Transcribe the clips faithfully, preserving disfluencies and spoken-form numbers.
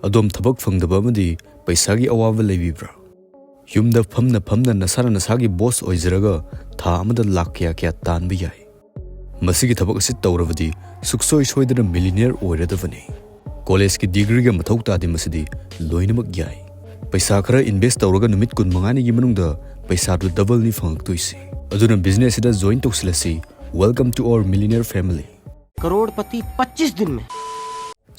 ꯑꯗꯣꯝ ꯊꯕꯛ ꯐꯪꯗꯕ ꯑꯃꯗꯤ ꯄꯩꯁꯥꯒꯤ ꯑꯋꯥꯕ ꯂꯩꯕꯤꯕ꯭ꯔꯥ? ꯌꯨꯝꯗ ꯐꯝꯅ ꯐꯝꯅ ꯅꯁꯥꯅ ꯅꯁꯥꯒꯤ ꯕꯣꯁ ꯑꯣꯏꯖꯔꯒ ꯊꯥ ꯑꯃꯗ ꯂꯥꯛ ꯀꯌꯥ ꯀꯌꯥ ꯇꯥꯟꯕ ꯌꯥꯏ꯫ ꯃꯁꯤꯒꯤ ꯊꯕꯛ ꯑꯁꯤ ꯇꯧꯔꯕꯗꯤ ꯁꯨꯛꯁꯣꯏ ꯁꯣꯏꯗꯅ ꯃꯤꯂꯤꯅꯤꯌꯔ ꯑꯣꯏꯔꯗꯕꯅꯤ꯫ ꯀꯣꯂꯦꯖꯀꯤ ꯗꯤꯒ꯭ꯔꯤꯒ ꯃꯊꯧ ꯇꯥꯗꯦ, ꯃꯁꯤꯗꯤ ꯂꯣꯏꯅꯃꯛ ꯌꯥꯏ꯫ ꯄꯩꯁꯥ ꯈꯔ ꯏꯟꯚꯦꯁ ꯇꯧꯔꯒ ꯅꯨꯃꯤꯠ ꯀꯨꯟꯃꯉꯥꯅꯤꯒꯤ ꯃꯅꯨꯡꯗ ꯄꯩꯁꯥꯗꯨ ꯗꯕꯜꯅꯤ ꯐꯪꯉꯛꯇꯣꯏꯁꯤ꯫ ꯑꯗꯨꯅ ꯕꯤꯖꯤꯅꯦꯁ ꯑꯁꯤꯗ ꯖꯣꯏꯟ ꯇꯧꯁꯤꯜꯂꯁꯤ꯫ Welcome to our millionaire family꯫ करोड़पति पच्चीस दिन में।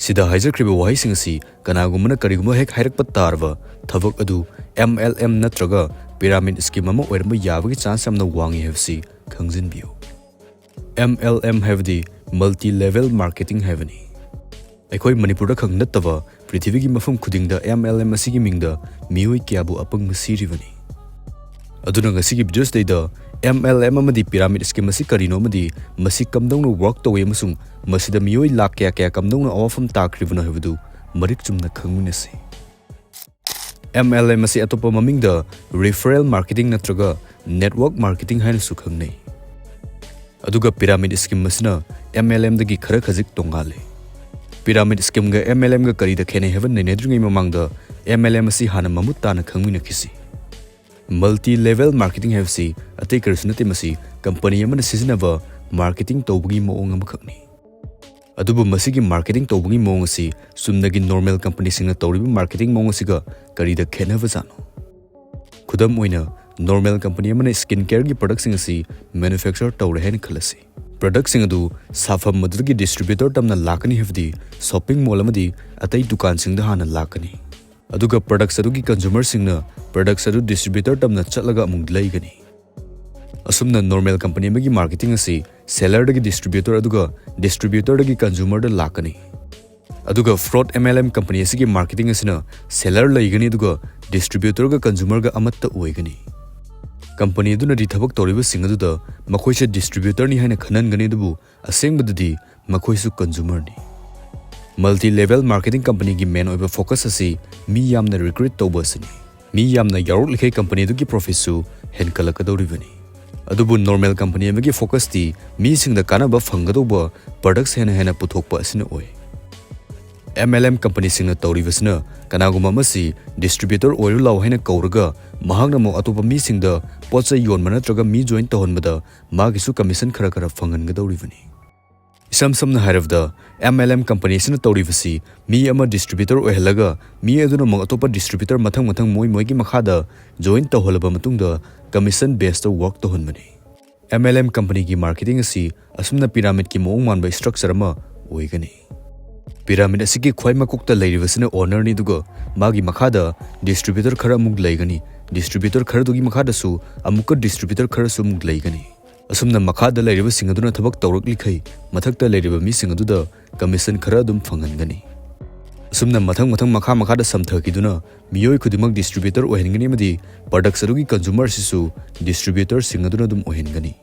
ꯁꯤꯗ ꯍꯥꯏꯖꯈ꯭ꯔꯤꯕ ꯋꯥꯍꯩꯁꯤꯡ ꯑꯁꯤ ꯀꯅꯥꯒꯨꯝꯕꯅ ꯀꯔꯤꯒꯨꯝꯕ ꯍꯦꯛ ꯍꯥꯏꯔꯛꯄ ꯇꯥꯔꯕ, ꯊꯕꯛ ꯑꯗꯨ ꯑꯦꯝ ꯑꯦꯜ ꯑꯦꯝ ꯅꯠꯇ꯭ꯔꯒ ꯄꯤꯔꯥꯃꯤꯗ ꯁ꯭ꯀꯤꯝ ꯑꯃ ꯑꯣꯏꯔꯝꯕ ꯌꯥꯕꯒꯤ ꯆꯥꯟꯁ ꯌꯥꯝꯅ ꯋꯥꯡꯉꯤ ꯍꯥꯏꯕꯁꯤ ꯈꯪꯖꯤꯟꯕꯤꯌꯨ꯫ ꯑꯦꯝ ꯑꯦꯜ ꯑꯦꯝ ꯍꯥꯏꯕꯗꯤ ꯃꯜꯇꯤ ꯂꯦꯚꯦꯜ ꯃꯥꯔꯀꯦꯇꯤꯡ ꯍꯥꯏꯕꯅꯤ꯫ ꯑꯩꯈꯣꯏ ꯃꯅꯤꯄꯨꯔꯗ ꯈꯛ ꯅꯠꯇꯕ ꯄ꯭ꯔꯤꯊꯤꯕꯤꯒꯤ ꯃꯐꯝ ꯈꯨꯗꯤꯡꯗ ꯑꯦꯝ ꯑꯦꯜ ꯑꯦꯝ ꯑꯁꯤꯒꯤ ꯃꯤꯡꯗ ꯃꯤꯑꯣꯏ ꯀꯌꯥꯕꯨ ꯑꯄꯪꯕ ꯁꯤꯔꯤꯕꯅꯤ꯫ ꯑꯗꯨꯅ ꯉꯁꯤꯒꯤ ꯚꯤꯗꯤꯑꯣꯁꯤꯗꯩꯗ ꯑꯦꯝ ꯑꯦꯜ ꯑꯦꯝ ꯑꯃꯗꯤ ꯄꯤꯔꯥꯃꯤꯗ ꯁ꯭ꯀꯤꯝ ꯑꯁꯤ ꯀꯔꯤꯅꯣ ꯑꯃꯗꯤ ꯃꯁꯤ ꯀꯝꯗꯧꯅ ꯋꯥꯔꯛ ꯇꯧꯏ ꯑꯃꯁꯨꯡ ꯃꯁꯤꯗ ꯃꯤꯑꯣꯏ ꯂꯥꯛ ꯀꯌꯥ ꯀꯌꯥ ꯀꯝꯗꯧꯅ ꯑꯋꯥꯐꯝ ꯇꯥꯈ꯭ꯔꯤꯕꯅꯣ ꯍꯥꯏꯕꯗꯨ ꯃꯔꯤꯛ ꯆꯨꯝꯅ ꯈꯪꯃꯤꯟꯅꯁꯤ꯫ ꯑꯦꯝ ꯑꯦꯜ ꯑꯦꯝ ꯑꯁꯤ ꯑꯇꯣꯞꯄ ꯃꯃꯤꯡꯗ ꯔꯤꯐꯔꯦꯜ ꯃꯥꯔꯀꯦꯇꯤꯡ ꯅꯠꯇ꯭ꯔꯒ ꯅꯦꯠꯋꯥꯔꯛ ꯃꯥꯔꯀꯦꯇꯤꯡ ꯍꯥꯏꯅꯁꯨ ꯈꯪꯅꯩ꯫ ꯑꯗꯨꯒ ꯄꯤꯔꯥꯃꯤꯗ ꯁ꯭ꯀꯤꯝ ꯑꯁꯤꯅ ꯑꯦꯝ ꯑꯦꯜ ꯑꯦꯝꯗꯒꯤ ꯈꯔ ꯈꯖꯤꯛ ꯇꯣꯡꯉꯥꯜꯂꯤ꯫ ꯄꯤꯔꯥꯃꯤꯗ ꯁ꯭ꯀꯤꯝꯒ ꯑꯦꯝ ꯑꯦꯜ ꯑꯦꯝꯒ ꯀꯔꯤꯗ ꯈꯦꯠꯅꯩ ꯍꯥꯏꯕ ꯅꯩꯅꯗ꯭ꯔꯤꯉꯩ ꯃꯃꯥꯡꯗ ꯑꯦꯝ ꯑꯦꯜ ꯑꯦꯝ ꯑꯁꯤ ꯍꯥꯟꯅ ꯃꯃꯨꯠ ꯇꯥꯅ ꯈꯪꯃꯤꯟꯅꯈꯤꯁꯤ꯫ ꯃꯜꯇꯤ ꯂꯦꯚꯦꯜ ꯃꯥꯔꯀꯦꯇꯤꯡ ꯍꯥꯏꯕꯁꯤ ꯑꯇꯩ ꯀꯔꯤꯁꯨ ꯅꯠꯇꯦ, ꯃꯁꯤ ꯀꯝꯄꯅꯤ ꯑꯃꯅ ꯁꯤꯖꯤꯟꯅꯕ ꯃꯥꯔꯀꯦꯇꯤꯡ ꯇꯧꯕꯒꯤ ꯃꯑꯣꯡ ꯑꯃꯈꯛꯅꯤ꯫ ꯑꯗꯨꯕꯨ ꯃꯁꯤꯒꯤ ꯃꯥꯔꯀꯦꯇꯤꯡ ꯇꯧꯕꯒꯤ ꯃꯑꯣꯡ ꯑꯁꯤ ꯆꯨꯝꯅꯒꯤ ꯅꯣꯔꯃꯦꯜ ꯀꯝꯄꯅꯤꯁꯤꯡꯅ ꯇꯧꯔꯤꯕ ꯃꯥꯔꯀꯦꯇꯤꯡ ꯃꯑꯣꯡ ꯑꯁꯤꯒ ꯀꯔꯤꯗ ꯈꯦꯠꯅꯕꯖꯥꯠꯅꯣ? ꯈꯨꯗꯝ ꯑꯣꯏꯅ, ꯅꯣꯔꯃꯦꯜ ꯀꯝꯄꯅꯤ ꯑꯃꯅ ꯁ꯭ꯀꯤꯟ ꯀꯦꯌꯔꯒꯤ ꯄ꯭ꯔꯗꯛꯁꯤꯡ ꯑꯁꯤ ꯃꯦꯅꯨꯐꯦꯛꯆꯔ ꯇꯧꯔꯦ ꯍꯥꯏꯅ ꯈꯜꯂꯁꯤ꯫ ꯄ꯭ꯔꯗꯛꯁꯤꯡ ꯑꯗꯨ ꯁꯥꯐꯝ ꯑꯗꯨꯗꯒꯤ ꯗꯤꯁꯇ꯭ꯔꯤꯕ꯭ꯌꯨꯇꯔ ꯇꯝꯅ ꯂꯥꯛꯀꯅꯤ, ꯍꯥꯏꯕꯗꯤ ꯁꯣꯞꯄꯤꯡ ꯃꯣꯜ ꯑꯃꯗꯤ ꯑꯇꯩ ꯗꯨꯀꯥꯟꯁꯤꯡꯗ ꯍꯥꯟꯅ ꯂꯥꯛꯀꯅꯤ꯫ ꯑꯗꯨꯒ ꯄ꯭ꯔꯗꯛꯁ ꯑꯗꯨꯒꯤ ꯀꯟꯖꯨꯃꯔꯁꯤꯡꯅ ꯄ꯭ꯔꯗꯛꯁ ꯑꯗꯨ ꯗꯤꯁꯇ꯭ꯔꯤꯕ꯭ꯌꯨꯇꯔ ꯇꯝꯅ ꯆꯠꯂꯒ ꯑꯃꯨꯛ ꯂꯩꯒꯅꯤ꯫ ꯑꯁꯨꯝꯅ ꯅꯣꯔꯃꯦꯜ ꯀꯝꯄꯅꯤ ꯑꯃꯒꯤ ꯃꯥꯔꯀꯦꯇꯤꯡ ꯑꯁꯤ ꯁꯦꯂꯔꯗꯒꯤ ꯗꯤꯁꯇ꯭ꯔꯤꯕ꯭ꯌꯨꯇꯔ ꯑꯗꯨꯒ ꯗꯤꯁꯇ꯭ꯔꯤꯕ꯭ꯌꯨꯇꯔꯗꯒꯤ ꯀꯟꯖꯨꯃꯔꯗ ꯂꯥꯛꯀꯅꯤ꯫ ꯑꯗꯨꯒ fraud M L M company ꯑꯁꯤꯒꯤ ꯃꯥꯔꯀꯦꯇꯤꯡ ꯑꯁꯤꯅ ꯁꯦꯂꯔ ꯂꯩꯒꯅꯤ ꯑꯗꯨꯒ ꯗꯤꯁꯇ꯭ꯔꯤꯕ꯭ꯌꯨꯇꯔꯒ ꯀꯟꯖꯨꯃꯔꯒ ꯑꯃꯠꯇ ꯑꯣꯏꯒꯅꯤ꯫ ꯀꯝꯄꯅꯤ ꯑꯗꯨꯅꯗꯤ ꯊꯕꯛ ꯇꯧꯔꯤꯕꯁꯤꯡ ꯑꯗꯨꯗ ꯃꯈꯣꯏꯁꯦ ꯗꯤꯁꯇ꯭ꯔꯤꯕ꯭ꯌꯨꯇꯔꯅꯤ ꯍꯥꯏꯅ ꯈꯟꯍꯟꯒꯅꯤ, ꯑꯗꯨꯕꯨ ꯑꯁꯦꯡꯕꯗꯗꯤ ꯃꯈꯣꯏꯁꯨ ꯀꯟꯖꯨꯃꯔꯅꯤ꯫ ꯃꯜꯇꯤ ꯂꯦꯚꯦꯜ ꯃꯥꯔꯀꯦꯇꯤꯡ ꯀꯝꯄꯅꯤꯒꯤ ꯃꯦꯟ ꯑꯣꯏꯕ ꯐꯣꯀꯁ ꯑꯁꯤ ꯃꯤ ꯌꯥꯝꯅ ꯔꯤꯀ꯭ꯔꯨꯠ ꯇꯧꯕ ꯑꯁꯤꯅꯤ꯫ ꯃꯤ ꯌꯥꯝꯅ ꯌꯥꯎꯔꯛꯂꯤꯈꯩ ꯀꯝꯄꯅꯤ ꯑꯗꯨꯒꯤ ꯄ꯭ꯔꯣꯐꯤꯠꯁꯨ ꯍꯦꯟꯒꯠꯂꯛꯀꯗꯧꯔꯤꯕꯅꯤ꯫ ꯑꯗꯨꯕꯨ ꯅꯣꯔꯃꯦꯜ ꯀꯝꯄꯅꯤ ꯑꯃꯒꯤ ꯐꯣꯀꯁꯇꯤ ꯃꯤꯁꯤꯡꯗ ꯀꯥꯟꯅꯕ ꯐꯪꯒꯗꯧꯕ ꯄ꯭ꯔꯗꯛꯁ ꯍꯦꯟꯅ ꯍꯦꯟꯅ ꯄꯨꯊꯣꯛꯄ ꯑꯁꯤꯅ ꯑꯣꯏ꯫ MLM companyꯁꯤꯡꯅ ꯇꯧꯔꯤꯕꯁꯤꯅ ꯀꯅꯥꯒꯨꯝꯕ ꯑꯃꯁꯤ distributor ꯑꯣꯏꯔꯨ ꯂꯥꯎ ꯍꯥꯏꯅ ꯀꯧꯔꯒ ꯃꯍꯥꯛꯅ ꯑꯃꯨꯛ ꯑꯇꯣꯞꯄ ꯃꯤꯁꯤꯡꯗ ꯄꯣꯠ ꯆꯩ ꯌꯣꯟꯕ ꯅꯠꯇ꯭ꯔꯒ ꯃꯤ join ꯇꯧꯍꯟꯕꯗ ꯃꯥꯒꯤꯁꯨ commission ꯈꯔ ꯈꯔ ꯐꯪꯍꯟꯒꯗꯧꯔꯤꯕꯅꯤ꯫ ꯏꯁꯝ ꯁꯝꯅ ꯍꯥꯏꯔꯕꯗ MLM companyꯁꯤꯅ ꯇꯧꯔꯤꯕꯁꯤ ꯃꯤ ꯑꯃ distributor ꯑꯣꯏꯍꯜꯂꯒ ꯃꯤ ꯑꯗꯨꯅ ꯑꯃꯨꯛ ꯑꯇꯣꯞꯄ distributor ꯃꯊꯪ ꯃꯊꯪ ꯃꯣꯏ ꯃꯣꯏꯒꯤ ꯃꯈꯥꯗ join ꯇꯧꯍꯜꯂꯕ ꯃꯇꯨꯡꯗ commission basedꯇ work ꯇꯧꯍꯟꯕꯅꯤ꯫ MLM companyꯒꯤ marketing ꯑꯁꯤ ꯑꯁꯨꯝꯅ pyramidꯀꯤ ꯃꯑꯣꯡ ꯃꯥꯟꯕ structure ꯑꯃ ꯑꯣꯏꯒꯅꯤ꯫ Pyramid ꯑꯁꯤꯒꯤ ꯈ꯭ꯋꯥꯏ ꯃꯀꯣꯛꯇ ꯂꯩꯔꯤꯕꯁꯤꯅ ownerꯅꯤ, ꯑꯗꯨꯒ ꯃꯥꯒꯤ ꯃꯈꯥꯗ distributor ꯈꯔ ꯑꯃꯨꯛ ꯂꯩꯒꯅꯤ꯫ Distributor ꯈꯔꯗꯨꯒꯤ ꯃꯈꯥꯗꯁꯨ ꯑꯃꯨꯛꯀ distributor ꯈꯔꯁꯨ ꯑꯃꯨꯛ ꯂꯩꯒꯅꯤ꯫ ꯑꯁꯨꯝꯅ ꯃꯈꯥꯗ ꯂꯩꯔꯤꯕꯁꯤꯡ ꯑꯗꯨꯅ ꯊꯕꯛ ꯇꯧꯔꯛꯂꯤꯈꯩ ꯃꯊꯛꯇ ꯂꯩꯔꯤꯕ ꯃꯤꯁꯤꯡ ꯑꯗꯨꯗ commission ꯈꯔ ꯑꯗꯨꯝ ꯐꯪꯍꯟꯒꯅꯤ꯫ ꯑꯁꯨꯝꯅ ꯃꯊꯪ ꯃꯊꯪ ꯃꯈꯥ ꯃꯈꯥꯗ ꯁꯝꯊꯈꯤꯗꯨꯅ ꯃꯤꯑꯣꯏ ꯈꯨꯗꯤꯡꯃꯛ distributor ꯑꯣꯏꯍꯟꯒꯅꯤ ꯑꯃꯗꯤ products ꯑꯗꯨꯒꯤ consumerꯁꯤꯁꯨ distributorꯁꯤꯡ ꯑꯗꯨꯅ ꯑꯗꯨꯝ ꯑꯣꯏꯍꯟꯒꯅꯤ꯫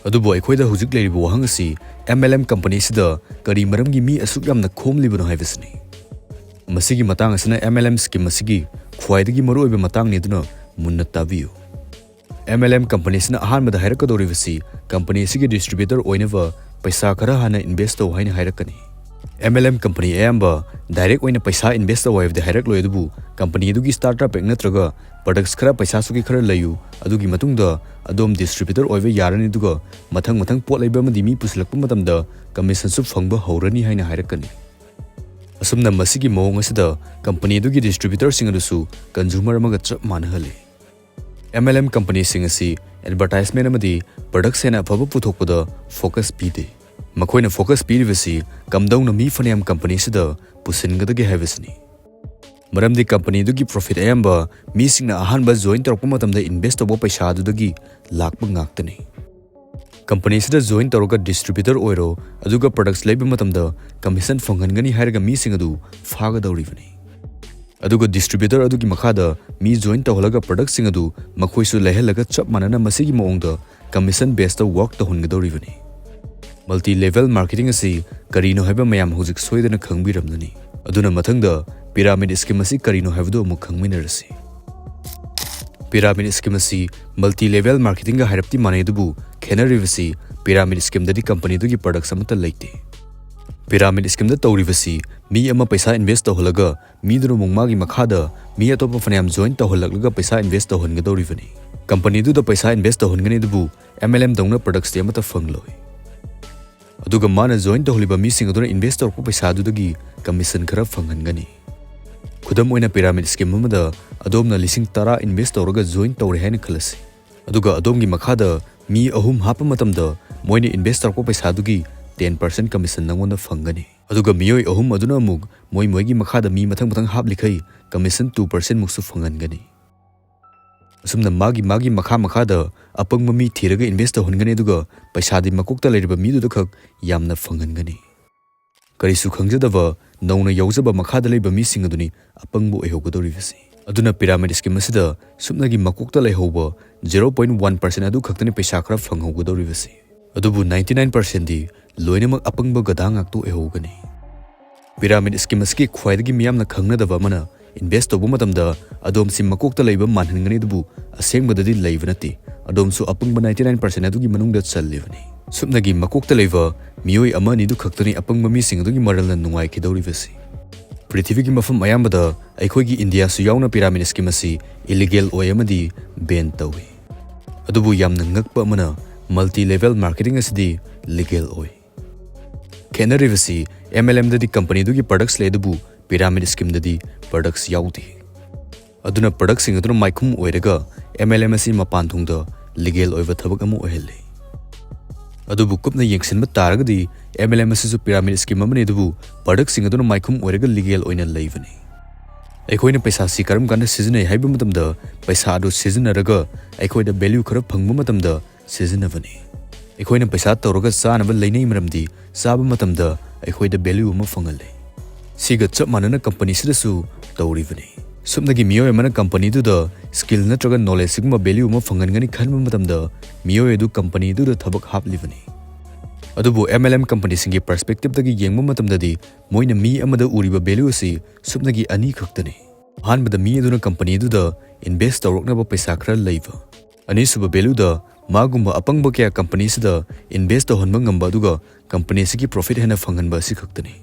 ꯑꯗꯨꯕꯨ ꯑꯩꯈꯣꯏꯗ ꯍꯧꯖꯤꯛ ꯂꯩꯔꯤꯕ ꯋꯥꯍꯪ ꯑꯁꯤ, MLM companyꯁꯤꯗ ꯀꯔꯤ ꯃꯔꯝꯒꯤ ꯃꯤ ꯑꯁꯨꯛ ꯌꯥꯝꯅ ꯈꯣꯝꯂꯤꯕꯅꯣ ꯍꯥꯏꯕꯁꯤꯅꯤ꯫ ꯃꯁꯤꯒꯤ ꯃꯇꯥꯡ ꯑꯁꯤꯅ MLM scheme ꯑꯁꯤꯒꯤ ꯈ꯭ꯋꯥꯏꯗꯒꯤ ꯃꯔꯨꯑꯣꯏꯕ ꯃꯇꯥꯡꯅꯤ, ꯑꯗꯨꯅ ꯃꯨꯟꯅ ꯇꯥꯕꯤꯌꯨ꯫ MLM companyꯁꯤꯅ ꯑꯍꯥꯟꯕꯗ ꯍꯥꯏꯔꯛꯀꯗꯧꯔꯤꯕꯁꯤ company ꯑꯁꯤꯒꯤ distributor ꯑꯣꯏꯅꯕ ꯄꯩꯁꯥ ꯈꯔ ꯍꯥꯟꯅ invest ꯇꯧ ꯍꯥꯏꯅ ꯍꯥꯏꯔꯛꯀꯅꯤ꯫ MLM company ꯑꯌꯥꯝꯕ direct ꯑꯣꯏꯅ ꯄꯩꯁꯥ invest ꯇꯧ ꯍꯥꯏꯕꯗꯤ ꯍꯥꯏꯔꯛꯂꯣꯏ, ꯑꯗꯨꯕꯨ company ꯑꯗꯨꯒꯤ starter pack ꯅꯠꯇ꯭ꯔꯒ products ꯈꯔ ꯄꯩꯁꯥ ꯁꯨꯛꯀꯤ ꯈꯔ ꯂꯩꯌꯨ, ꯑꯗꯨꯒꯤ ꯃꯇꯨꯡꯗ ꯑꯗꯣꯝ distributor ꯑꯣꯏꯕ ꯌꯥꯔꯅꯤ, ꯑꯗꯨꯒ ꯃꯊꯪ ꯃꯊꯪ ꯄꯣꯠ ꯂꯩꯕ ꯑꯃꯗꯤ ꯃꯤ ꯄꯨꯁꯤꯜꯂꯛꯄ ꯃꯇꯝꯗ commissionꯁꯨ ꯐꯪꯕ ꯍꯧꯔꯅꯤ ꯍꯥꯏꯅ ꯍꯥꯏꯔꯛꯀꯅꯤ꯫ ꯑꯁꯨꯝꯅ ꯃꯁꯤꯒꯤ ꯃꯑꯣꯡ ꯑꯁꯤꯗ company ꯑꯗꯨꯒꯤ distributorꯁꯤꯡ ꯑꯗꯨꯁꯨ consumer ꯑꯃꯒ ꯆꯞ ꯃꯥꯟꯅꯍꯜꯂꯤ꯫ MLM companyꯁꯤꯡ ꯑꯁꯤ advertisement ꯑꯃꯗꯤ products ꯍꯦꯟꯅ ꯑꯐꯕ ꯄꯨꯊꯣꯛꯄꯗ focus ꯄꯤꯗꯦ꯫ ꯃꯈꯣꯏꯅ focus ꯄꯤꯔꯤꯕꯁꯤ ꯀꯝꯗꯧꯅ ꯃꯤ ꯐꯅꯌꯥꯝ companyꯁꯤꯗ ꯄꯨꯁꯤꯟꯒꯗꯒꯦ ꯍꯥꯏꯕꯁꯤꯅꯤ꯫ ꯃꯔꯝꯗꯤ company ꯑꯗꯨꯒꯤ profit ꯑꯌꯥꯝꯕ ꯃꯤꯁꯤꯡꯅ ꯑꯍꯥꯟꯕ join ꯇꯧꯔꯛꯄ ꯃꯇꯝꯗ invest ꯇꯧꯕ ꯄꯩꯁꯥ ꯑꯗꯨꯗꯒꯤ ꯂꯥꯛꯄ ꯉꯥꯛꯇꯅꯤ꯫ Companyꯁꯤꯗ join ꯇꯧꯔꯒ distributor ꯑꯣꯏꯔꯣ, ꯑꯗꯨꯒ products ꯂꯩꯕ ꯃꯇꯝꯗ commission ꯐꯪꯍꯟꯒꯅꯤ ꯍꯥꯏꯔꯒ ꯃꯤꯁꯤꯡ ꯑꯗꯨ ꯐꯥꯒꯗꯧꯔꯤꯕꯅꯤ꯫ ꯑꯗꯨꯒ distributor ꯑꯗꯨꯒꯤ ꯃꯈꯥꯗ ꯃꯤ join ꯇꯧꯍꯜꯂꯒ productꯁꯤꯡ ꯑꯗꯨ ꯃꯈꯣꯏꯁꯨ ꯂꯩꯍꯜꯂꯒ ꯆꯞ ꯃꯥꯟꯅꯅ ꯃꯁꯤꯒꯤ ꯃꯑꯣꯡꯗ commission basedꯇ work ꯇꯧꯍꯟꯒꯗꯧꯔꯤꯕꯅꯤ꯫ Multi level marketing ꯑꯁꯤ ꯀꯔꯤꯅꯣ ꯍꯥꯏꯕ ꯃꯌꯥꯝ ꯍꯧꯖꯤꯛ ꯁꯣꯏꯗꯅ ꯈꯪꯕꯤꯔꯝꯂꯅꯤ꯫ ꯑꯗꯨꯅ ꯃꯊꯪꯗ pyramid scheme ꯑꯁꯤ ꯀꯔꯤꯅꯣ ꯍꯥꯏꯕꯗꯨ ꯑꯃꯨꯛ ꯈꯪꯃꯤꯟꯅꯔꯁꯤ꯫ Pyramid scheme ꯑꯁꯤ multi level marketingꯒ ꯍꯥꯏꯔꯞꯇꯤ ꯃꯥꯟꯅꯩ, ꯑꯗꯨꯕꯨ ꯈꯦꯠꯅꯔꯤꯕꯁꯤ pyramid schemeꯗꯗꯤ companyꯗꯨꯒꯤ products ꯑꯃꯠꯇ ꯂꯩꯇꯦ꯫ Pyramid schemeꯗ ꯇꯧꯔꯤꯕꯁꯤ ꯃꯤ ꯑꯃ ꯄꯩꯁꯥ invest ꯇꯧꯍꯜꯂꯒ ꯃꯤꯗꯨꯅ ꯑꯃꯨꯛ ꯃꯥꯒꯤ ꯃꯈꯥꯗ ꯃꯤ ꯑꯇꯣꯞꯄ ꯐꯅꯌꯥꯝ join ꯇꯧꯍꯜꯂꯛꯂꯒ ꯄꯩꯁꯥ invest ꯇꯧꯍꯟꯒꯗꯧꯔꯤꯕꯅꯤ꯫ Companyꯗꯨꯗ ꯄꯩꯁꯥ invest ꯇꯧꯍꯟꯒꯅꯤ, ꯑꯗꯨꯕꯨ MLM ꯗꯧꯅ productsꯇꯤ ꯑꯃꯠꯇ ꯐꯪꯂꯣꯏ꯫ ꯑꯗꯨꯒ ꯃꯥꯅ join ꯇꯧꯍꯜꯂꯤꯕ ꯃꯤꯁꯤꯡ ꯑꯗꯨꯅ invest ꯇꯧꯔꯛꯄ ꯄꯩꯁꯥꯗꯨꯗꯒꯤ commission ꯈꯔ ꯐꯪꯍꯟꯒꯅꯤ꯫ ꯈꯨꯗꯝ ꯑꯣꯏꯅ, pyramid scheme ꯑꯃꯗ ꯑꯗꯣꯝꯅ ꯂꯤꯁꯤꯡ ꯇꯔꯥ invest ꯇꯧꯔꯒ join ꯇꯧꯔꯦ ꯍꯥꯏꯅ ꯈꯜꯂꯁꯤ꯫ ꯑꯗꯨꯒ ꯑꯗꯣꯝꯒꯤ ꯃꯈꯥꯗ ꯃꯤ ꯑꯍꯨꯝ ꯍꯥꯞꯄ ꯃꯇꯝꯗ ꯃꯣꯏꯅ invest ꯇꯧꯔꯛꯄ ꯄꯩꯁꯥꯗꯨꯒꯤ ten percent commission ꯅꯉꯣꯟꯗ ꯐꯪꯒꯅꯤ꯫ ꯑꯗꯨꯒ ꯃꯤꯑꯣꯏ ꯑꯍꯨꯝ ꯑꯗꯨꯅ ꯑꯃꯨꯛ ꯃꯣꯏ ꯃꯣꯏꯒꯤ ꯃꯈꯥꯗ ꯃꯤ ꯃꯊꯪ ꯃꯊꯪ ꯍꯥꯞꯂꯤꯈꯩ commission two percent ꯃꯨꯛꯁꯨ ꯐꯪꯍꯟꯒꯅꯤ꯫ ꯑꯁꯨꯝꯅ ꯃꯥꯒꯤ ꯃꯥꯒꯤ ꯃꯈꯥ ꯃꯈꯥꯗ ꯑꯄꯪꯕ ꯃꯤ ꯊꯤꯔꯒ invest ꯇꯧꯍꯟꯒꯅꯤ, ꯑꯗꯨꯒ ꯄꯩꯁꯥꯗꯤ ꯃꯀꯣꯛꯇ ꯂꯩꯔꯤꯕ ꯃꯤꯗꯨꯗ ꯈꯛ ꯌꯥꯝꯅ ꯐꯪꯍꯟꯒꯅꯤ꯫ ꯀꯔꯤꯁꯨ ꯈꯪꯖꯗꯕ ꯅꯧꯅ ꯌꯥꯎꯖꯕ ꯃꯈꯥꯗ ꯂꯩꯕ ꯃꯤꯁꯤꯡ ꯑꯗꯨꯅꯤ ꯑꯄꯪꯕ ꯑꯣꯏꯍꯧꯒꯗꯧꯔꯤꯕꯁꯤ꯫ ꯑꯗꯨꯅ pyramid scheme ꯑꯁꯤꯗ ꯁꯨꯞꯅꯒꯤ ꯃꯀꯣꯛꯇ ꯂꯩꯍꯧꯕ zero point one percent ꯑꯗꯨ ꯈꯛꯇꯅꯤ ꯄꯩꯁꯥ ꯈꯔ ꯐꯪꯍꯧꯒꯗꯧꯔꯤꯕꯁꯤ꯫ ꯑꯗꯨꯕꯨ ninety nine percentꯗꯤ ꯂꯣꯏꯅꯃꯛ ꯑꯄꯪꯕ ꯒꯙꯥ ꯉꯥꯛꯇ ꯑꯣꯏꯍꯧꯒꯅꯤ꯫ Pyramid scheme ꯑꯁꯤꯒꯤ ꯈ꯭ꯋꯥꯏꯗꯒꯤ ꯃꯤꯌꯥꯝꯅ ꯈꯪꯅꯗꯕ ꯑꯃꯅ, invest ꯇꯧꯕ ꯃꯇꯝꯗ ꯑꯗꯣꯝꯁꯤ ꯃꯀꯣꯛꯇ ꯂꯩꯕ ꯃꯥꯟꯍꯟꯒꯅꯤ, ꯑꯗꯨꯕꯨ ꯑꯁꯦꯡꯕꯗꯗꯤ ꯂꯩꯕ ꯅꯠꯇꯦ꯫ ꯑꯗꯣꯝꯁꯨ ꯑꯄꯪꯕ ninety nine percent ꯑꯗꯨꯒꯤ ꯃꯅꯨꯡꯗ ꯆꯜꯂꯤꯕꯅꯤ꯫ ꯁꯨꯞꯅꯒꯤ ꯃꯀꯣꯛꯇ ꯂꯩꯕ ꯃꯤꯑꯣꯏ ꯑꯃ ꯑꯅꯤꯗꯨ ꯈꯛꯇꯅꯤ ꯑꯄꯪꯕ ꯃꯤꯁꯤꯡ ꯑꯗꯨꯒꯤ ꯃꯔꯜꯅ ꯅꯨꯡꯉꯥꯏꯈꯤꯗꯧꯔꯤꯕꯁꯤ꯫ ꯄ꯭ꯔꯤꯊꯤꯕꯤꯒꯤ ꯃꯐꯝ ꯑꯌꯥꯝꯕꯗ, ꯑꯩꯈꯣꯏꯒꯤ ꯏꯟꯗꯤꯌꯥꯁꯨ ꯌꯥꯎꯅ pyramid scheme ꯑꯁꯤ illegal ꯑꯣꯏ ꯑꯃꯗꯤ ban ꯇꯧꯏ꯫ ꯑꯗꯨꯕꯨ ꯌꯥꯝꯅ ꯉꯛꯄ ꯑꯃꯅ, multi level marketing ꯑꯁꯤꯗꯤ legal ꯑꯣꯏ꯫ ꯈꯦꯠꯅꯔꯤꯕꯁꯤ, MLMꯗꯗꯤ companyꯗꯨꯒꯤ products ꯂꯩ, ꯑꯗꯨꯕꯨ pyramid schemeꯗꯗꯤ products ꯌꯥꯎꯗꯦ꯫ ꯑꯗꯨꯅ productꯁꯤꯡ ꯑꯗꯨꯅ ꯃꯥꯏꯈꯨꯝ ꯑꯣꯏꯔꯒ MLM ꯑꯁꯤ ꯃꯄꯥꯟ ꯊꯣꯡꯗ legal ꯑꯣꯏꯕ ꯊꯕꯛ ꯑꯃ ꯑꯣꯏꯍꯜꯂꯤ꯫ ꯑꯗꯨꯕꯨ ꯀꯨꯞꯅ ꯌꯦꯡꯁꯤꯟꯕ ꯇꯥꯔꯒꯗꯤ, MLM ꯑꯁꯤꯁꯨ pyramid scheme ꯑꯃꯅꯤ, ꯑꯗꯨꯕꯨ productꯁꯤꯡ ꯑꯗꯨꯅ ꯃꯥꯏꯈꯨꯝ ꯑꯣꯏꯔꯒ legal ꯑꯣꯏꯅ ꯂꯩꯕꯅꯤ꯫ ꯑꯩꯈꯣꯏꯅ ꯄꯩꯁꯥꯁꯤ ꯀꯔꯝ ꯀꯥꯟꯗ ꯁꯤꯖꯤꯟꯅꯩ ꯍꯥꯏꯕ ꯃꯇꯝꯗ, ꯄꯩꯁꯥ ꯑꯗꯨ ꯁꯤꯖꯤꯟꯅꯔꯒ ꯑꯩꯈꯣꯏꯗ value ꯈꯔ ꯐꯪꯕ ꯃꯇꯝꯗ ꯁꯤꯖꯤꯟꯅꯕꯅꯤ꯫ ꯑꯩꯈꯣꯏꯅ ꯄꯩꯁꯥ ꯇꯧꯔꯒ ꯆꯥꯅꯕ ꯂꯩꯅꯩ, ꯃꯔꯝꯗꯤ ꯆꯥꯕ ꯃꯇꯝꯗ ꯑꯩꯈꯣꯏꯗ value ꯑꯃ ꯐꯪꯍꯜꯂꯤ꯫ ꯁꯤꯒ ꯆꯞ ꯃꯥꯟꯅꯅ companyꯁꯤꯗꯁꯨ ꯇꯧꯔꯤꯕꯅꯤ꯫ ꯁꯨꯞꯅꯒꯤ ꯃꯤꯑꯣꯏ ꯑꯃꯅ companyꯗꯨꯗ skill ꯅꯠꯇ꯭ꯔꯒ knowledge ꯁꯤꯒꯨꯝꯕ value ꯑꯃ ꯐꯪꯍꯟꯒꯅꯤ ꯈꯟꯕ ꯃꯇꯝꯗ, ꯃꯤꯑꯣꯏ ꯑꯗꯨ companyꯗꯨꯗ ꯊꯕꯛ ꯍꯥꯞꯂꯤꯕꯅꯤ꯫ ꯑꯗꯨꯕꯨ MLM companyꯁꯤꯡꯒꯤ perspectiveꯇꯒꯤ ꯌꯦꯡꯕ ꯃꯇꯝꯗꯗꯤ, ꯃꯣꯏꯅ ꯃꯤ ꯑꯃꯗ ꯎꯔꯤꯕ value ꯑꯁꯤ ꯁꯨꯞꯅꯒꯤ ꯑꯅꯤ ꯈꯛꯇꯅꯤ꯫ ꯑꯍꯥꯟꯕꯗ, ꯃꯤ ꯑꯗꯨꯅ companyꯗꯨꯗ invest ꯇꯧꯔꯛꯅꯕ ꯄꯩꯁꯥ ꯈꯔ ꯂꯩꯕ꯫ ꯑꯅꯤꯁꯨꯕ valueꯗ ꯃꯥꯒꯨꯝꯕ ꯑꯄꯪꯕ ꯀꯌꯥ companyꯁꯤꯗ invest ꯇꯧꯍꯟꯕ ꯉꯝꯕ ꯑꯗꯨꯒ companyꯁꯤꯒꯤ profit ꯍꯦꯟꯅ ꯐꯪꯍꯟꯕ ꯑꯁꯤ ꯈꯛꯇꯅꯤ꯫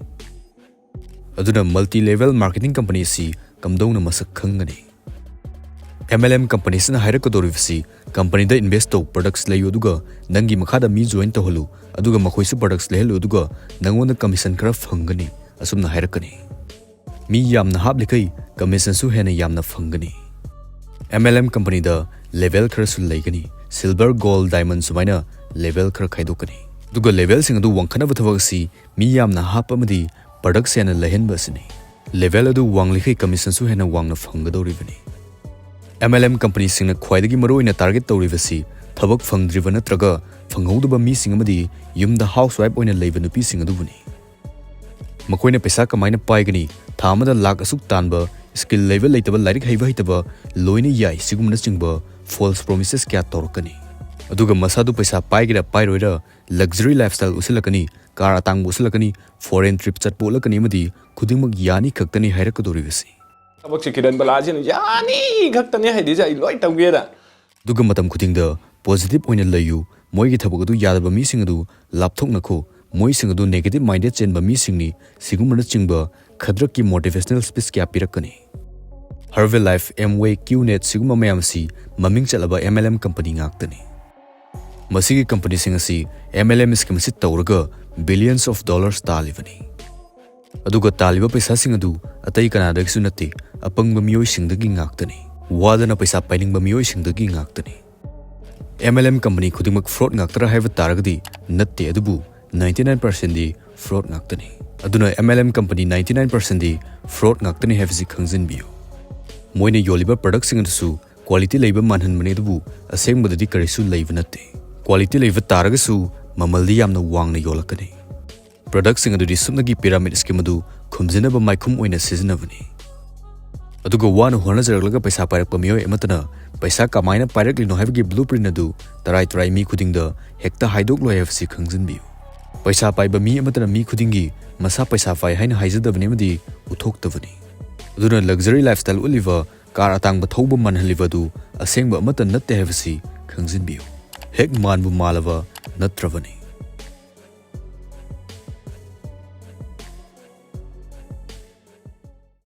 ꯑꯗꯨꯅ multi level marketing company ꯑꯁꯤ ꯀꯝꯗꯧꯅ ꯃꯁꯛ ꯈꯪꯒꯅꯤ? MLM companyꯁꯤꯅ ꯍꯥꯏꯔꯛꯀꯗꯧꯔꯤꯕꯁꯤ, companyꯗ invest ꯇꯧ, products ꯂꯩꯌꯨ, ꯑꯗꯨꯒ ꯅꯪꯒꯤ ꯃꯈꯥꯗ ꯃꯤ join ꯇꯧꯍꯜꯂꯨ, ꯑꯗꯨꯒ ꯃꯈꯣꯏꯁꯨ products ꯂꯩꯍꯜꯂꯨ, ꯑꯗꯨꯒ ꯅꯪꯉꯣꯟꯗ commission ꯈꯔ ꯐꯪꯒꯅꯤ, ꯑꯁꯨꯝꯅ ꯍꯥꯏꯔꯛꯀꯅꯤ꯫ ꯃꯤ ꯌꯥꯝꯅ ꯍꯥꯞꯂꯤꯈꯩ commissionꯁꯨ ꯍꯦꯟꯅ ꯌꯥꯝꯅ ꯐꯪꯒꯅꯤ꯫ MLM companyꯗ level ꯈꯔꯁꯨ ꯂꯩꯒꯅꯤ꯫ Silver, gold, diamond ꯁꯨꯃꯥꯏꯅ level ꯈꯔ ꯈꯥꯏꯗꯣꯛꯀꯅꯤ꯫ ꯑꯗꯨꯒ levelꯁꯤꯡ ꯑꯗꯨ ꯋꯥꯡꯈꯠꯅꯕ ꯊꯕꯛ ꯑꯁꯤ ꯃꯤ ꯌꯥꯝꯅ ꯍꯥꯞꯄ ꯑꯃꯗꯤ products ꯍꯦꯟꯅ ꯂꯩꯍꯟꯕ ꯑꯁꯤꯅꯤ꯫ Level ꯑꯗꯨ ꯋꯥꯡꯂꯤꯈꯩ commissionꯁꯨ ꯍꯦꯟꯅ ꯋꯥꯡꯅ ꯐꯪꯒꯗꯧꯔꯤꯕꯅꯤ꯫ MLM companyꯁꯤꯡꯅ ꯈ꯭ꯋꯥꯏꯗꯒꯤ ꯃꯔꯨꯑꯣꯏꯅ target ꯇꯧꯔꯤꯕꯁꯤ ꯊꯕꯛ ꯐꯪꯗ꯭ꯔꯤꯕ ꯅꯠꯇ꯭ꯔꯒ ꯐꯪꯍꯧꯗꯕ ꯃꯤꯁꯤꯡ ꯑꯃꯗꯤ ꯌꯨꯝꯗ housewife ꯑꯣꯏꯅ ꯂꯩꯕ ꯅꯨꯄꯤꯁꯤꯡ ꯑꯗꯨꯕꯨꯅꯤ꯫ ꯃꯈꯣꯏꯅ ꯄꯩꯁꯥ ꯀꯃꯥꯏꯅ ꯄꯥꯏꯒꯅꯤ, ꯊꯥ ꯑꯃꯗ ꯂꯥꯈ ꯑꯁꯨꯛ ꯇꯥꯟꯕ, skill ꯂꯩꯕ ꯂꯩꯇꯕ, ꯂꯥꯏꯔꯤꯛ ꯍꯩꯕ ꯍꯩꯇꯕ ꯂꯣꯏꯅ ꯌꯥꯏ, ꯁꯤꯒꯨꯝꯕꯅꯆꯤꯡꯕ false promises ꯀꯌꯥ ꯇꯧꯔꯛꯀꯅꯤ꯫ ꯑꯗꯨꯒ ꯃꯁꯥꯗꯨ ꯄꯩꯁꯥ ꯄꯥꯏꯒꯦꯔꯥ ꯄꯥꯏꯔꯣꯏꯔꯥ, luxury lifestyle ꯎꯠꯁꯤꯜꯂꯛꯀꯅꯤ, car ꯑꯇꯥꯡꯕ ꯎꯠꯁꯤꯜꯂꯛꯀꯅꯤ, foreign trip ꯆꯠꯄ ꯎꯠꯂꯛꯀꯅꯤ ꯑꯃꯗꯤ ꯈꯨꯗꯤꯡꯃꯛ ꯌꯥꯅꯤ ꯈꯛꯇꯅꯤ ꯍꯥꯏꯔꯛꯀꯗꯧꯔꯤꯕꯁꯤ꯫ ꯊꯕꯛꯁꯦ ꯀꯤꯔꯟ ꯕꯂꯥꯁꯤꯅ ꯌꯥꯅꯤ ꯈꯛꯇꯅꯦ ꯍꯥꯏꯗꯣꯏꯁꯦ, ꯑꯩ ꯂꯣꯏ ꯇꯧꯒꯦꯗ꯫ ꯑꯗꯨꯒ ꯃꯇꯝ ꯈꯨꯗꯤꯡꯗ positive ꯑꯣꯏꯅ ꯂꯩꯌꯨ, ꯃꯣꯏꯒꯤ ꯊꯕꯛ ꯑꯗꯨ ꯌꯥꯗꯕ ꯃꯤꯁꯤꯡ ꯑꯗꯨ ꯂꯥꯞꯊꯣꯛꯅꯈꯣ, ꯃꯣꯏꯁꯤꯡ ꯑꯗꯨ negative minded ꯆꯦꯟꯕ ꯃꯤꯁꯤꯡꯅꯤ, ꯁꯤꯒꯨꯝꯕꯅꯆꯤꯡꯕ ꯈꯗ꯭ꯔꯛꯀꯤ motivational speech ꯀꯌꯥ ꯄꯤꯔꯛꯀꯅꯤ꯫ Herbalife, Amway, QNet ꯁꯤꯒꯨꯝꯕ ꯃꯌꯥꯝ ꯑꯁꯤ ꯃꯃꯤꯡ ꯆꯠꯂꯕ MLM company ꯉꯥꯛꯇꯅꯤ꯫ ꯃꯁꯤꯒꯤ companyꯁꯤꯡ ꯑꯁꯤ MLM scheme ꯑꯁꯤ ꯇꯧꯔꯒ billions of dollars ꯇꯥꯜꯂꯤꯕꯅꯤ꯫ ꯑꯗꯨꯒ ꯇꯥꯜꯂꯤꯕ ꯄꯩꯁꯥꯁꯤꯡ ꯑꯗꯨ ꯑꯇꯩ ꯀꯅꯥꯗꯒꯤꯁꯨ ꯅꯠꯇꯦ, ꯑꯄꯪꯕ ꯃꯤꯑꯣꯏꯁꯤꯡꯗꯒꯤ ꯉꯥꯛꯇꯅꯤ꯫ ꯋꯥꯗꯅ ꯄꯩꯁꯥ ꯄꯥꯏꯅꯤꯡꯕ ꯃꯤꯑꯣꯏꯁꯤꯡꯗꯒꯤ ꯉꯥꯛꯇꯅꯤ꯫ MLM company ꯈꯨꯗꯤꯡꯃꯛ fraud ꯉꯥꯛꯇꯔꯥ ꯍꯥꯏꯕ ꯇꯥꯔꯒꯗꯤ ꯅꯠꯇꯦ, ꯑꯗꯨꯕꯨ ninety nine percent ꯗꯤ fraud ꯉꯥꯛꯇꯅꯤ꯫ ꯑꯗꯨꯅ MLM company ninety nine percent ꯗꯤ fraud ꯉꯥꯛꯇꯅꯤ ꯍꯥꯏꯕꯁꯤ ꯈꯪꯖꯤꯟꯕꯤꯌꯨ꯫ ꯃꯣꯏꯅ ꯌꯣꯜꯂꯤꯕ productꯁꯤꯡ ꯑꯗꯨꯁꯨ quality ꯂꯩꯕ ꯃꯥꯟꯍꯟꯕꯅꯤ, ꯑꯗꯨꯕꯨ ꯑꯁꯦꯡꯕꯗꯗꯤ ꯀꯔꯤꯁꯨ ꯂꯩꯕ ꯅꯠꯇꯦ꯫ Quality ꯂꯩꯕ ꯇꯥꯔꯒꯁꯨ ꯃꯃꯜꯗꯤ ꯌꯥꯝꯅ ꯋꯥꯡꯅ ꯌꯣꯜꯂꯛꯀꯅꯤ꯫ Productꯁꯤꯡ ꯑꯗꯨꯗꯤ ꯁꯨꯞꯅꯒꯤ pyramid scheme ꯑꯗꯨ ꯈꯨꯝꯖꯤꯟꯅꯕ ꯃꯥꯏꯈꯨꯝ ꯑꯣꯏꯅ ꯁꯤꯖꯤꯟꯅꯕꯅꯤ꯫ ꯑꯗꯨꯒ ꯋꯥꯅ ꯍꯣꯠꯅꯖꯔꯛꯂꯒ ꯄꯩꯁꯥ ꯄꯥꯏꯔꯛꯄ ꯃꯤꯑꯣꯏ ꯑꯃꯠꯇꯅ ꯄꯩꯁꯥ ꯀꯃꯥꯏꯅ ꯄꯥꯏꯔꯛꯂꯤꯅꯣ ꯍꯥꯏꯕꯒꯤ blueprint ꯑꯗꯨ ꯇꯔꯥꯏ ꯇꯔꯥꯏ ꯃꯤ ꯈꯨꯗꯤꯡꯗ ꯍꯦꯛꯇ ꯍꯥꯏꯗꯣꯛꯂꯣꯏ ꯍꯥꯏꯕꯁꯤ ꯈꯪꯖꯤꯟꯕꯤꯌꯨ꯫ ꯄꯩꯁꯥ ꯄꯥꯏꯕ ꯃꯤ ꯑꯃꯠꯇꯅ ꯃꯤ ꯈꯨꯗꯤꯡꯒꯤ ꯃꯁꯥ ꯄꯩꯁꯥ ꯄꯥꯏ ꯍꯥꯏꯅ ꯍꯥꯏꯖꯗꯕꯅꯤ ꯑꯃꯗꯤ ꯎꯠꯊꯣꯛꯇꯕꯅꯤ꯫ ꯑꯗꯨꯅ luxury lifestyle ꯎꯠꯂꯤꯕ ꯀꯥꯔ ꯑꯇꯥꯡꯕ ꯊꯧꯕ ꯃꯥꯟꯍꯜꯂꯤꯕ ꯑꯗꯨ ꯑꯁꯦꯡꯕ ꯑꯃꯠꯇ ꯅꯠꯇꯦ ꯍꯥꯏꯕꯁꯤ ꯈꯪꯖꯤꯟꯕꯤꯌꯨ꯫ ꯍꯦꯛ ꯃꯥꯟꯕꯨ ꯃꯥꯜꯂꯕ ꯅꯠꯇ꯭ꯔꯕꯅꯤ꯫